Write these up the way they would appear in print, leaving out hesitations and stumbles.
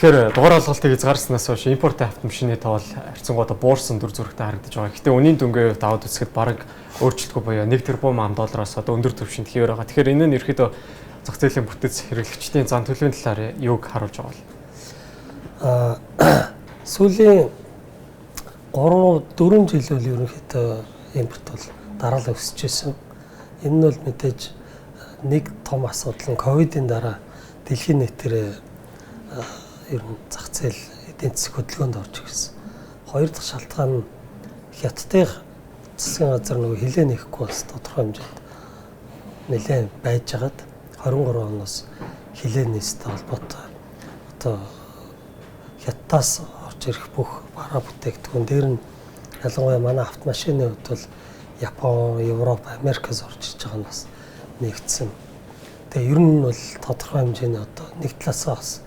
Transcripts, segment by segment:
Тэгэхээр дугаар олголтыг хязгаарснаас хойш импортын автомашины тоо бол харьцангуй буурсан дүр зурагтай харагдаж байгаа. Гэхдээ үнийн дүнгээ хувьд аваад үзэхэд бараг өөрчлөлтгүй буюу 1 тэрбум ам доллароос одоо өндөр түвшинд хэвээр байгаа. Тэгэхээр энэ нь ерөөхдөө зах зээлийн бүтэц хэрэглэгчдийн зан төлөвийн талаар юуг харуулж байгаа вэ? Сүүлийн 3 4 жил бол ерөнхийдөө импорт бол дараалал өсөж исэн. Энэ нь бол мэдээж нэг том асуудал нь ковидын дараа дэлхийн нийтээр ер нь зах зээл эдийн засаг хөдөлгөөнд орж ирсэн. Хоёр дахь шалтгаан нь Хятадын засгийн газар нөгөө хилээ нэхгүй бас тодорхой хэмжээнд нэлээд байжгаад 23 оноос хилээ нээстэй холбоотой одоо Хятадаас орж ирэх бүх бараа бүтээгдэхүүн дээр нь ялангуяа манай автомашины хувьд бол Япон, Европ, Америкаас орж ирж байгаа нь бас нэгдсэн. Тэгээ ер нь бол тодорхой хэмжээний одоо нэг талаасаа бас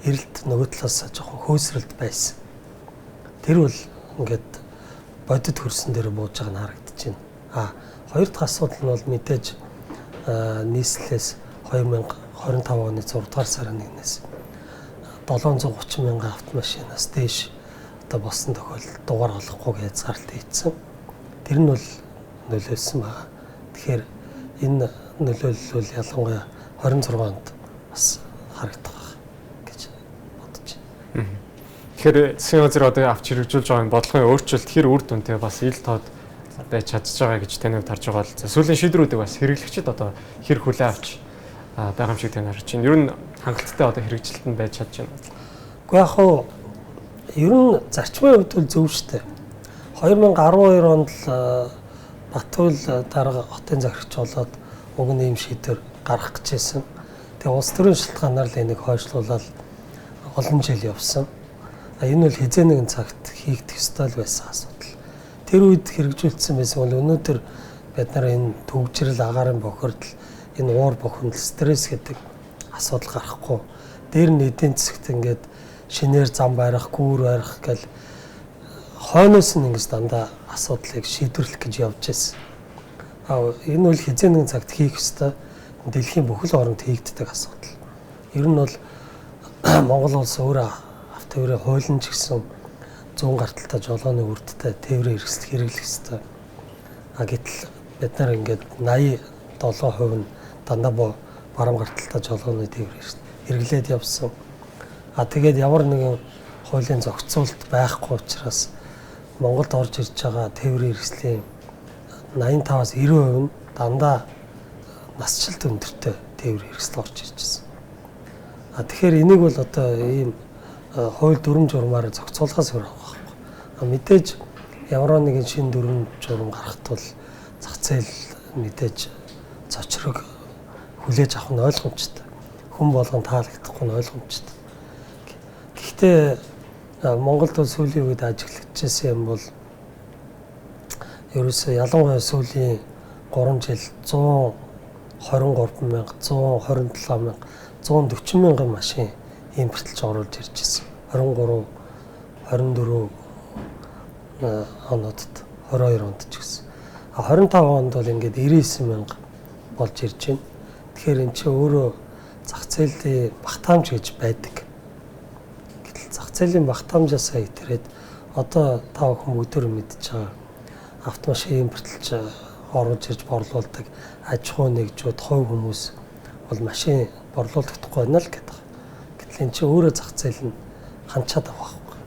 эрэлт, нөгөө талаасаа жоохон хөөсрөлт байсан. Тэр бол ингээд бодит хөрсөн дээр бууж байгаа нь харагдаж байна. Хоёр дахь асуудал нь бол мэдээж нийслэлээс 2025 оны 6 дугаар сарын 1-ээс 730 мянган автомашинаас дээш одоо болсон тохиолдолд дугаар олохгүй хязгаарлалт хийсэн. Тэр нь бол нөлөөлсөн байгаа. Тэгэхээр энэ нөлөөлөл бол ялангуяа 26 онд бас харагдах гэж бодож байна. Тэгэхээр засгийн газар одоо авч хэрэгжүүлж байгаа энэ бодлогын өөрчлөлт хэр үр дүнтэй бас ил тод байж чадж байгаа гэж таны хувьд харж байгаа бол сүүлийн шийдвэрүүдийг бас хэрэглэгчид одоо хэр хүлээн авч байгаа юм шиг тань харж байна. Ер нь хангалттай одоо хэрэгжилт нь байж чадж байна. Гэхдээ яг хуу ер нь зарчмын хувьд бол зөв шүү дээ. 2012 онд л Батүйл дарга хотын захирагч болоод уг нь ийм шийдвэр гаргах гэж байсан. Тэгээ улс төрийн шалтгаанаар л энийг хойшлуулаад олон жил явсан. Энэ бол хэзээ нэгэн цагт хийгдэх ёстой л байсан асуудал. Тэр үед хэрэгжүүлсэн байсан бол өнөөдөр бид нар энэ төгжрэл, агаарын бохирдол, энэ уур бухимдал, стресс гэдэг асуудал гарахгүй. Дээр нь эдийн засагт ингээд шинээр зам барих, гүүр барих гэл хойноос нь ингэж дандаа асуудлыг шийдвэрлэх гэж явж байсан. Энэ бол хэзээ нэгэн цагт хийх ёстой дэлхийн бүхэл оронд хийгддэг асуудал. Ер нь бол Монгол улс өөрөө автотээврийн хуулийн ч гэсэн зүүн гарталтай жолооны үрдтэй тээврийн хэрэгсэл хэрэглэх ёстой. Гэтэл бид нар ингээд 87% нь дандаа баруун гарталтай жолооны тээврийн хэрэгсэл хэрэглээд явсан. Тэгээд ямар нэгэн хуулийн зохицуулалт байхгүй учраас Монголд орж ирж байгаа тээврийн хэрэгслийн 85-аас 90% нь дандаа насжилт өндөртэй тээврийн хэрэгсэл орж ирж байсан. Тэгэхээр энийг бол одоо ийм хууль дүрэм журмаар зохицуулахаас өөр авах байхгүй. Мэдээж ямар нэгэн шинэ дүрэм журам гаргахад бол зах зээл мэдээж цочрог хүлээж авах нь ойлгомжтой. Хүн болгон таалагдахгүй нь ойлгомжтой. Гэхдээ Монголд бол сүүлийн үед ажиглагдчихсан юм бол ерөөсөө ялангуяа сүүлийн 3 жил 123 мянга, 127 мянга, 140 мянган машин импортлж оруулж ирж байсан. 23, 24 онодод, 22 онд ч гэсэн. 25 онд бол ингээд 99 мянга болж ирж байна. Тэгэхээр эн чинь өөрөө зах зээлийн багтаамж гэж байдаг. Гэтэл зах зээлийн багтаамжаасаа итрээд одоо та бүхэн бүгдээр мэдж байгаа автомашин импортлж оруулж ирж борлуулдаг аж ахуй нэгжүүд, хувь хүмүүс бол машин борлуулагдахгүй байна л гэдэг. Гэтэл эн чинь өөрөө зах зээл нь ханчаад байгаа байхгүй.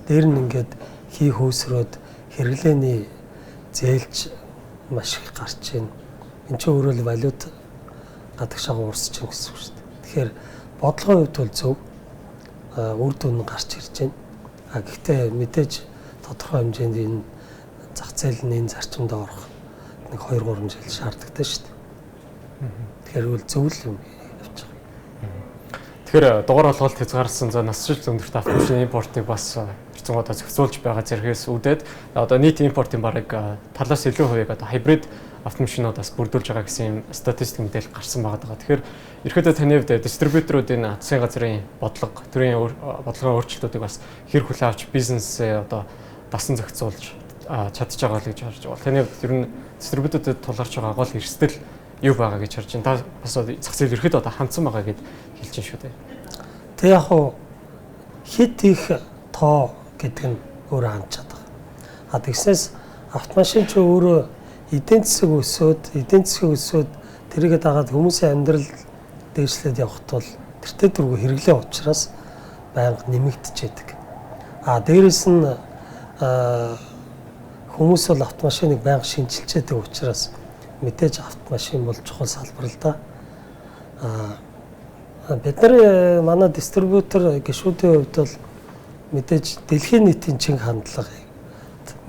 Дээр нь ингээд хий хөөсрөөд хэрэглээний зээлж маш их гарч байна. Эн чинь өөрөө л валют гадагшаага урсж байна гэсэн үг шүү дээ. Тэгэхээр бодлогын хувьд бол зөв үр дүн гарч ирж байна. Гэхдээ мэдээж тодорхой хэмжээнд энэ зах зээл нь энэ зарчимд орох нэг 2 3 жил шаардлагатай шүү дээ. Тэгэхээр үл зөв л юм явж байгаа. Тэгэхээр дугаар олголт хязгаарсан за насжилт өндөрт автомашины импортыг бас хэрцэн одоо зохицуулж байгаа зэрхээс үүдээд одоо нийт импортын бараг талаас илүү хувийг одоо хибрид автомашинуудаас бүрдүүлж байгаа гэсэн юм статистик мэдээлэл гарсан байгаа даа. Тэгэхээр ерөөдөө таны хувьд дистрибьюторуудын засгийн газрын бодлого, төрийн бодлогын өөрчлөлтүүдийг бас хэр хүлээн авч бизнесээ одоо дасан зохицуулж чадж байгаа л гэж харж байгаа. Таны хувьд ер нь дистрибьюторуудад тулгарч байгаа гол эрсдэл юу байгаа гэж харж байна? Та бас зах зээл ерөөдөө одоо хандсан байгаа гэд хэлж байна шүү дээ. Тэг яг хуу Хит их тоо гэдэг нь өөрөө хандчаад байгаа. А тэгснээс автомашин ч өөрөө эдийн засаг өсөөд тэрийгэ дагаад хүмүүсийн амьдрал дээшлээд явхад бол тэртээ дөрвөө хэрэглээ учраас байнга нэмэгдчихэдэг. А дээрэс нь хүмүүс бол автомашиныг байнга шинчилж байдаг учраас мэдээж автомашин бол чухал салбар л да. Бид нар манай дистрибьютор гишүүдийн хувьд бол мэдээж дэлхийн нийтийн чиг хандлага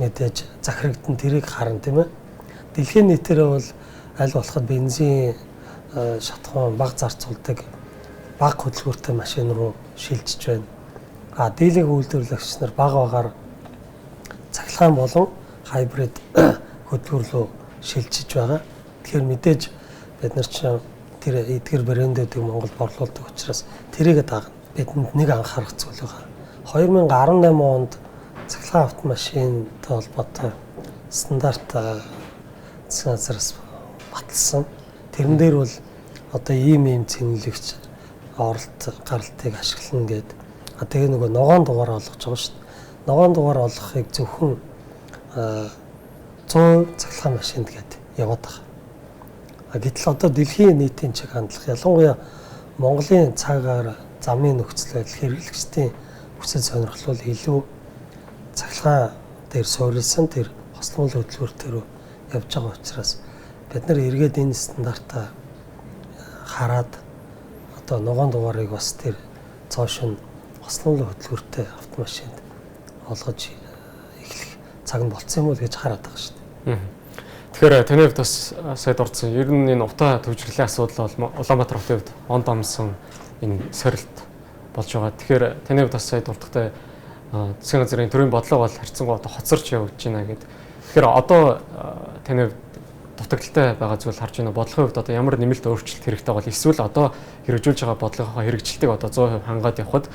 мэдээж захирагдан тэрийг харна, тийм ээ. Дэлхийн нийтээрээ бол аль болоход бензин шатхан бага зарцуулдаг бага хөдөлгөөртэй машин руу шилжиж байна. А дийлэнх үйлдвэрлэгч нар бага багаар цахилгаан болон хайбрид хөдөлгөөр рүү шилжиж байгаа. Тэгэхээр мэдээж бид нар чинь тэр эдгэр брэндүүдийг Монгол борлуулдаг учраас тэрийг дагна. Бидэнд нэг анхаарах зүйл байгаа. 2018 онд цахилгаан автомашинтай холбоотой стандарт засгийн газраас баталсан. Тэрэн дээр бол одоо ийм цэнэглэгч оролт гаралтыг ашиглана гээд. А тэгээ нөгөө ногоон дугаар олгож байгаа шүү дээ. Ногоон дугаар олгохыг зөвхөн 100% цахилгаан машинд гээд яваад байгаа. А гэтэл одоо дэлхийн нийтийн чиг хандлага ялангуяа Монголын цагаар замын нөхцөл байдал хэрэглэгчдийн хүсэл сонирхол бол илүү цахилгаан дээр суурилсан тэр хослол хөдөлгөөр дээр явж байгаа учраас бид нар эргээд энэ стандартаа хараад одоо ногоон дугаарыг бас тэр цоо шин хослол хөдөлгөөртэй автомашинд олгож эхлэх цаг нь болцсон юм уу гэж хараад байгаа шүү дээ. Тэгэхээр таны хувьд бас сая дурдсан. Ер нь энэ утаа төвжирлийн асуудал бол Улаанбаатар хотын хувьд он дамсан энэ сорилт болж байгаа. Тэгэхээр таны хувьд бас сая дурдахтай засгийн газрын төрийн бодлого бол харьцангуй одоо хоцорч явж байна гэдэг. Тэгэхээр одоо таны хувьд дутагдaltaй байгаа зүйл харж байна. Бодлогын хувьд одоо ямар нэмэлт өөрчлөлт хэрэгтэй бол эсвэл одоо хэрэгжүүлж байгаа бодлогынхоо хэрэгжилтийг одоо 100% хангаад явхад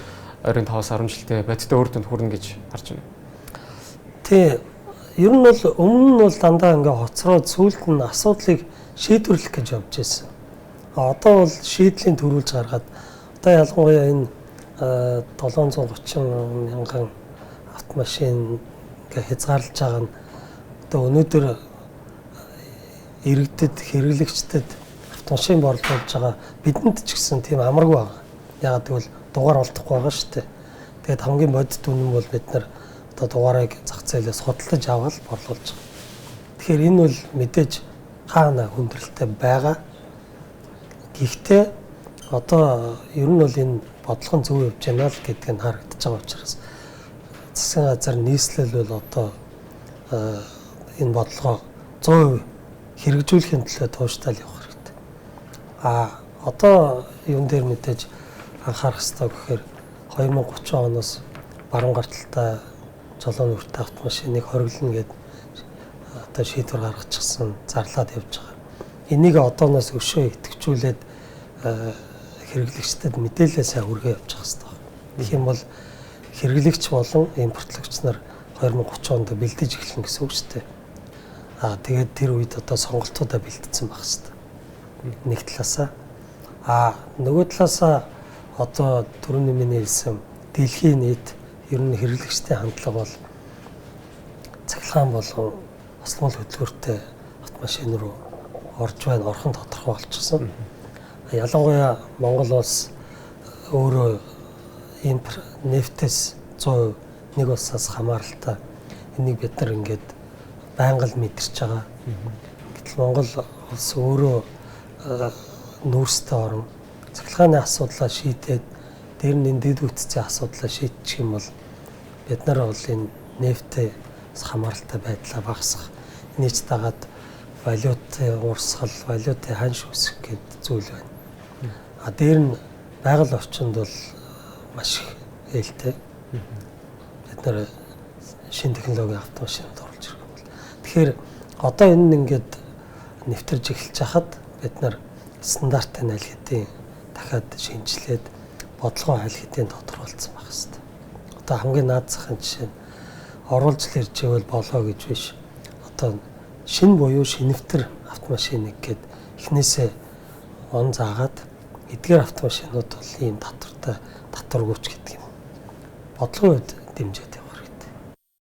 ойрын 5-10 жилдээ бодиттой үр дүнд хүрнэ гэж харж байна. Тий. Ер нь бол өмнө нь бол дандаа ингээ хоцроод сүүлд нь асуудлыг шийдвэрлэх гэж явж байсан. Одоо бол шийдлийн төрүүлж гаргаад одоо ялангуяа энэ 730 мянган автомашин ингээ хязгаарлаж байгаа нь одоо өнөөдөр иргэдэд хэрэглэгчдэд автомашин борлуулж байгаа бидэнд ч гэсэн тийм амаргүй байгаа. Яагаад гэвэл дугаар олдохгүй байгаа шүү дээ. Тэгээд хамгийн бодит үнэн бол бид нар одоо дугаарыг зах зээлээс худалдаж аваад борлуулж байгаа. Тэгэхээр энэ бол мэдээж хаана хүндрэлтэй байгаа. Гэхдээ одоо ер нь бол энэ бодлого нь зөв явж байна л гэдг нь харагдаж байгаа учраас засгийн газар нийслэл бол одоо энэ бодлогоо 100% хэрэгжүүлэхийн төлөө тууштай явах хэрэгтэй. А одоо юун дээр мэдээж анхаарах хэрэгтэй гэхээр 2030 оноос баруун гар талтай жолоон нүртэй автомашиныг хориглоно гэд одоо шийдвэр гаргачихсан, зарлаад явж байгаа. Энийг одооноос өшөө идэвхжүүлээд хэрэглэгчдэд мэдээлэл сайн хүргээ явж байгаа хэрэгтэй. Тэгэх юм бол хэрэглэгч болон импортлогч нар 2030 онд бэлдэж эхэлнэ гэсэн үг шүү дээ. Аа тэгээд тэр үед одоо сонголтуудаа бэлдсэн байх хэрэгтэй. Нэг талаасаа нөгөө талаасаа одоо түрүүний миний хэлсэн дэлхийн нийт ер нь хэрэглэгчдийн хандлага бол цахилгаан болон хослол хөдөлгөөртэй автомашин руу орж байна, орхон тодорхой болчихсон. Ялангуяа Монгол улс өөрөө импорт нефтээс 100% нэг улсаас хамааралтай. Энийг бид нар ингээд байнга л мэдэрч байгаа. Гэтэл Монгол улс өөрөө нүүрстэй орн цахилгааны асуудлаа шийдээд дээр нь энэ дэд бүтцийн асуудлаа шийдчих юм бол бид нар бол энэ нефтээс хамааралтай байдлаа багасгах. Энийг ч дагаад валютын урсгал, валютын ханш өсөх гэдэг зүйл байна. А дээр нь байгаль орчинд бол маш их ээлтэй. Бид нар шинэ технологийн автомашинд оруулж ирэх юм бол. Тэгэхээр одоо энэ нь ингээд нэвтэрж эхэлж хахад бид нар стандартын аль хэдийн дахиад шинжилээд бодлогоо аль хэдийн тодорхойлцсон байх хэрэгтэй. Одоо хамгийн наад захын жишээ нь оруулж л ирж ивэл болоо гэж биш. Одоо шинэ буюу шинэвтер автомашиныг гээд эхнээсээ он заагаад эдгээр автомашинууд бол ийм татвартай татваргүйч гэдэг юм. Бодлогын хувьд дэмжиж явах.